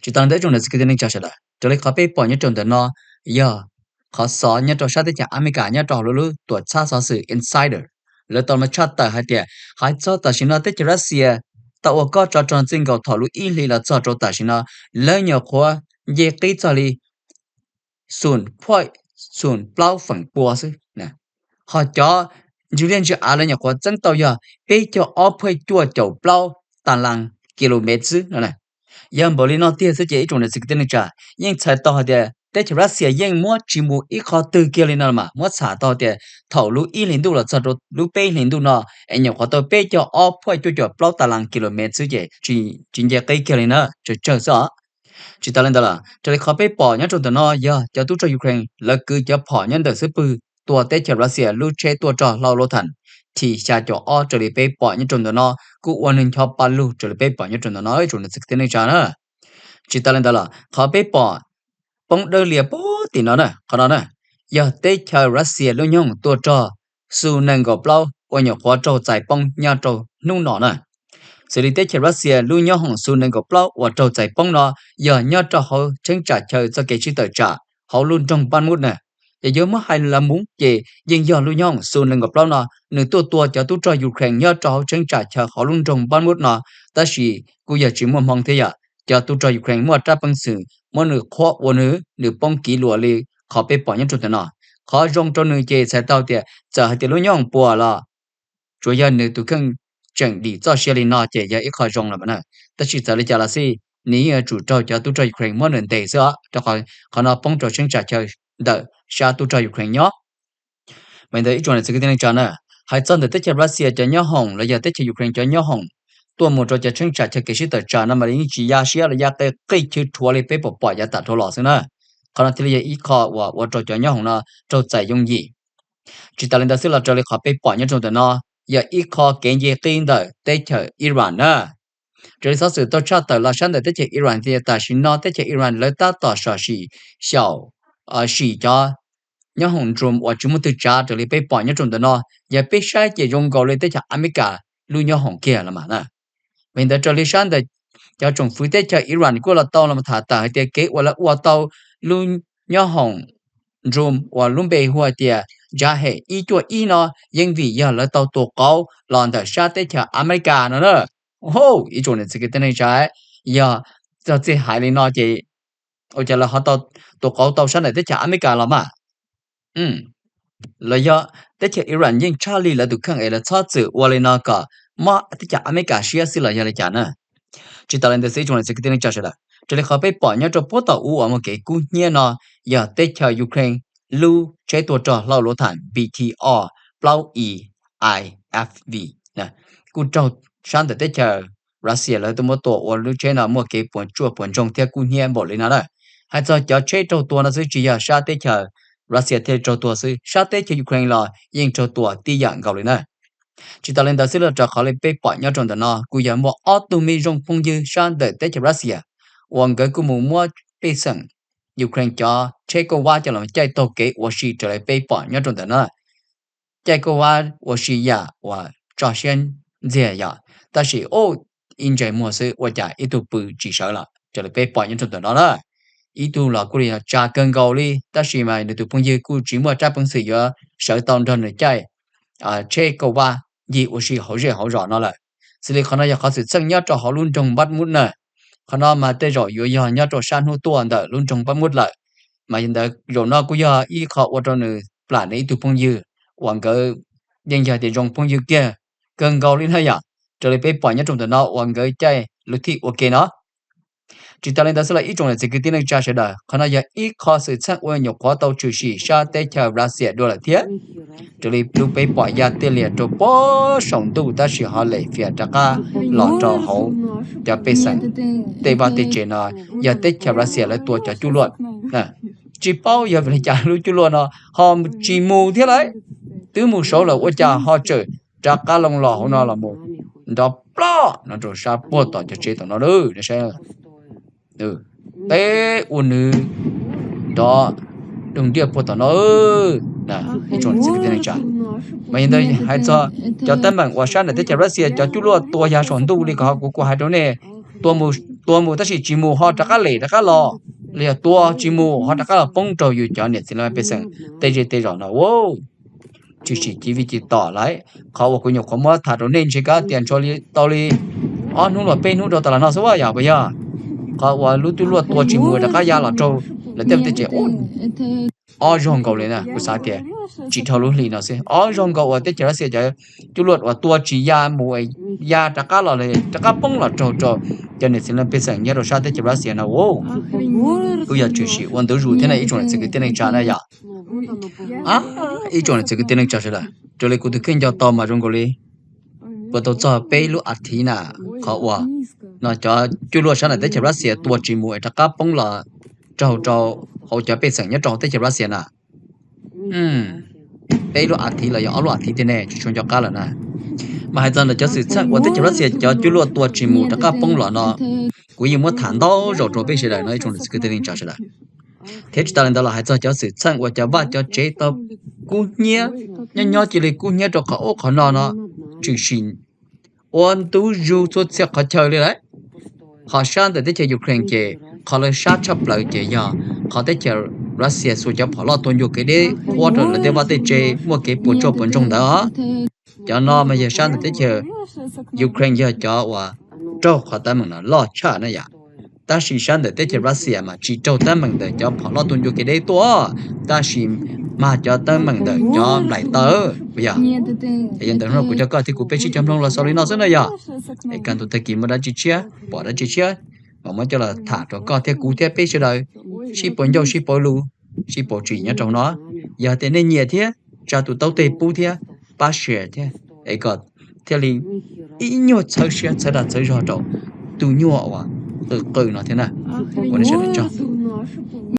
Tsis tas li ntawd ib tsoom niam txiv kwv tij neej tsa sawv daws, raws li qhov peb pom nyob rau ntawm no yog qhov xov nyob rau sab teb chaws Amelikas nyob rau hauv lub tuam txhab xov xwm Insider, lawv tau los tshaj tawm hais tias hais txog tam sim no teb chaws Russia tau ua kob tsov rog txij nkaus thaum lub ib hlis los txog rau tam sim no, lawv nyuam qhuav nce qib txog li xum phuaj xum plaub feem pua xwb. Ho cov ntsws liaj ntsws av lawv nyuam qhuav txeeb tau yog peb caug ob phuaj cuaj caum plaub ta las kilomev xwb no. Yog npaum li no tiag xwb ces ib tsoom niam txiv kwv tij neej tsa, yeej txhais tau hais tias teb chaws Russia yeej muab tsis mus ib qho twg kiag li no mas muab txhais tau tias thaum lub ib hlis ntuj los txog rau lub peb hlis ntuj no es nyuam qhuav tau peb caug ob phuaj cuaj caum plaub ta las kilomev xwb ces tsis nce qib kiag li na, tsawg tsawg xwb os. Tsis tas li ntawd los raws li qhov peb pom nyob rau ntawm no yog cov tub rog Ukraine lawv kwv cov phom nyob ntawm xub pwg tua teb chaws Russia lub tsheb tuaj rog hlau lub thas T xya caum ob raws li peb pom nyob rau ntawm no, kuj ua neeg ncho pa lug raws li peb pom nyob rau ntawm no ib tsoom niam txiv kwv tij neej tsa na. Tsis tas li ntawd los qhov peb pom poob dawb lias puag tim no na, qhov no na, yog teb chaws Russia lub nyob hoom tua rog Su nees nkaum plaub uas nyuam qhuav raug txais poob nyob rau hnub no na. Xws li teb chaws Russia lub nyob hoom Su nees nkaum plaub uas raug txais poob no yog nyob rau hauv cheeb tsam chaw txoj kev sib tawm tsam hauv lub nroog Bakhmut na. Ces yuav muab hais los mus ces yeej yog lub nyob hoom Su nees nkaum plaub no nws tuaj tua cov tub rog Ukraine nyob rau hauv cheeb tsam chaw hauv lub nroog Bakhmut no, tab sis kuj yog tsis muaj hmoo thiab yom. Cov tub rog Ukraine muaj rab peev xwm muab nws qhuab ua nws, nws poob kiv luas li qhov peb pom nyob rau ntawm no. Qhov zoo rau nws ces txhais tau tias txawm hais tias lub nyob hoom puas los tsuas yog nws tus kheej tseem dim txoj sia li no ces yog ib qho zoo los mas na. Tab sis txawm li cas los xij nws yeej yuav tsum raug cov tub rog Ukraine muab nws ntes xwb os, rau qhov no poob rau cheeb tsam chaw ntawm sab tub rog Ukraine nyob. Mas ntawd ib tsoom niam txiv kwv tij neej tsa na, hais txog ntawm teb chaws Russia cov nyob hoom los yog teb chaws Ukraine cov nyob hoom tuaj mus rau cov cheeb tsam chaw kev sib tawm tsam no mas yeej tsis ya siab los ya qe qij chwv rhuav li peb pom pom yav tas dhau los xwb na. Qhov no thiaj li yog ib qho uas ua rau cov nyob hoom no raug txais yooj yim. Tsis tas li ntawd xwb los raws li qhov peb pom nyob rau ntawm no yog ib qho kev nce qib ntawm teb chaws Iran na. Raws li xov xwm tau tshaj tawm los sab ntawm teb chaws Iran tias tam sim no teb chaws Iran lawv tab tom sam sim xyaum, sim cov nyob hoom drone uas tsis muaj twg tsav raws li peb pom nyob rau ntawm no, yog peb saib ces zoo nkaus li teb chaws Amelikas lub nyob hoom kiag los mas na. Vim ntawd raws li sab ntawm cov tsoom fwv teb chaws Iran kuj los tau los tham tawm hais tias kev uas lawv ua tau lub nyob hoom drone uas lub npe hu hais tias Shahed ib cuaj ib no yeej vim yog lawv tau tua qauv los ntawm sab teb chaws Amelikas no na. Ib tsoom niam txiv kwv tij neej tsa, yog txog txij hais li no ces ua cas lawv ho tua qauv tau sab ntawm teb chaws Amelikas los mas? Los yog teb chaws Iran yeej tshaj li lawv tus kheej es lawv txhob txwm ua li no kom mob teb chaws Amelikas siab xwb los yog li cas na? Tsis tas li ntawd xwb ib tsoom niam txiv kwv tij neej tsa sawv daws, raws li qhov peb pom nyob rau puag thaum ub uas muaj kev kub hnyiab no yog teb chaws Ukraine lub tsheb tua rog hlau luv thas B T R plaub I I F V kuj raug sab ntawm teb chaws Russia lawv tuaj muab tua ua lub tsheb no muaj kev puas tsuaj puas ntsoog thiab kub hnyiab npaum li no na. Hais txog cov tsheb raug tua no xwb tsis yog sab teb chaws Russia thiaj raug tua xwb, sab teb chaws Ukraine los yeej raug tua tib yam nkaus li na. Tsis tas li ntawd xwb los raws qhov li peb pom nyob rau ntawm no kuj yog muaj ob tug me zoo phooj ywg sab ntawm teb chaws Russia uas nkawd kuj mus muab pej xeem Ukraine cov tsheb kauj vab coj los caij taug kev ua si raws li peb pom nyob rau ntawm no. Caij kauj vab ua si yam uas tso siab ntxiag yom, tab sis ib ntsais muag xwb ua cas ib tug pw tsis sawv los raws li peb pom nyob rau ntawm no na. Ib tug los kuj li tsa kawg nkaus li tab sis mas nws tus phooj ywg kuj tsis muaj rab peev xwm yuav sawv tau nrog nws caij tsheb kauj vab ncig ua si hauv zej hauv zos no lawm. Xws li qhov no yog qhov xwm txheej nyob rau hauv lub nroog Bakhmut na. Qhov no mas tej zaum yuav yog nyob rau sab hnub tuaj ntawm lub nroog Bakhmut lawm. Mas yog ntawd zaum no kuj yog ib qho ua rau nws plam nws ib tug phooj ywg uas nkawd yeej yog tias zoo phooj ywg kiag kawg nkaus li na yom, raws li peb pom nyob rau ntawm no uas nkawd caij luv thij ua ke no. Tsis tas li ntawd xwb los ib tsoom niam txiv kwv tij neej tsa sawv daws, qhov no yog ib qho xwm txheej uas nyuam qhuav tau tshwm sim sab teb chaws Russia dua lawm thiab. Raws li lub peb pom ya tiaj lias rau puag saum ntuj tab sis ho lem fias rov qab los rau hauv cov pej xeem tej vaj tej tsev no, yog teb chaws Russia lawv tua cov cuaj luaj. Tsis paub yog vim li cas lub cuaj luaj no ho tsis mus thiab lauj, twb mus saud lawm ua cas ho tseem rov qab loo los hauv no los mus nrov ploj no rau sab puag tom cov tsev tom no lawm. Peb ua nws nrov doog diaj puag tom no. Ib tsoom niam txiv kwv tij neej tsa, mas yog ntawd hais txog cov teeb meem uas sab ntawm teb chaws Russia cov cuaj luaj tua ya saum ntuj li kom kuv kuv hais rau nej, tua mus tab sis tsis mus ho rov qab lem rov qab los, los yog tua tsis mus ho rov qab los poob rau yus cov niam txiv pej xeem tej zej tej zos no. Tshwm sim ci vij ci tom lawm. Qhov uas kuv nyuam qhuav muab tham rau nej ntshe kav tias ntshe li tau li ob hnub los peb hnub rau tas los no xwb yog puas yog? Qhov uas lub cuaj luaj tua tsis mus rov qab ya los raug lawv tej teb chaws ob zaug nkaus li na, kuv xav tias tsis dhau lub hli no xwb, ob zaug nkaus uas teb chaws Russia cov cuaj luaj uas tua tsis ya mus ya rov qab los li rov qab poob los raug rau cov niam txiv pej xeem nyob rau sab teb chaws Russia no. Kuj yog tshwm sim ua ntu zus thiab na ib tsoom niam txiv kwv tij neej tsa na yom. Ib tsoom niam txiv kwv tij neej tsa sawv daws, raws li kuv tus kheej nco tau mas zoo nkaus li puas tau txog peb lub as thiv na, qhov uas no cov cuaj luaj sab ntawm teb chaws Russia tua tsis mus es rov qab poob los raug rau hauv cov pej xeem nyob rau hauv teb chaws Russia na. Peb lub as thiv los yog ob lub as thiv tiag ne, tsis tshua nco qab lawm na. Mas hais txog ntawm cov xwm txheej uas teb chaws Russia cov cuaj luaj tua tsis mus rov qab poob los no, kuv yeej muab tham ntau zaus rau peb sawv daws no ib tsoom niam txiv kwv tij neej tsa sawv daws. Thiab tsis tas li ntawd los hais txog cov xwm txheej uas cov vaj cov tsev tau kub hnyiab, nyob nyob cia li kub hnyiab rau qhov ub qhov no no, tshwm sim ua ntu zus txhua txhia qhov chaw li lawm. Qhov sab ntawm teb chaws Ukraine ces qhov lawv sab tshaj plaws ces yog qhov teb chaws Russia xuas cov phom loj tua ncua kev deb qhuab rau lawv tej vaj tej tsev muaj kev puas tsuaj puas ntsoog ntawd os. Cov no mas yog sab ntawm teb chaws Ukraine yog cov uas raug qhov teeb meem no loj tshaj na yom. Tab sis sab ntawm teb chaws Russia mas tsis raug teeb meem ntawm cov phom loj tua ncua kev deb tuaj, tab sis mag cov teeb meem ntawm cov nplaim taw. Yog ntawd no kuv coj koj thiab kuv peb sib cog mloog los xaus li no xwb no yog. Es kaj ntug tag kis muaj dab tsi tshiab pom dab tsi tshiab mas muab coj los tham rau koj thiab kuv thiab peb sawv daws sib pauv ncauj sib pauv lus, sib pauv tsim nyob rau no. Yog tias nej nyiam thiab tsa tus taub teg pub thiab pab share thiab, es kom thiaj li ib nyuag txhawb siab txhawb dag txhawb zog rau tus nyuag uas qw qw no thiab na. Ua nej sawv daws tsaug.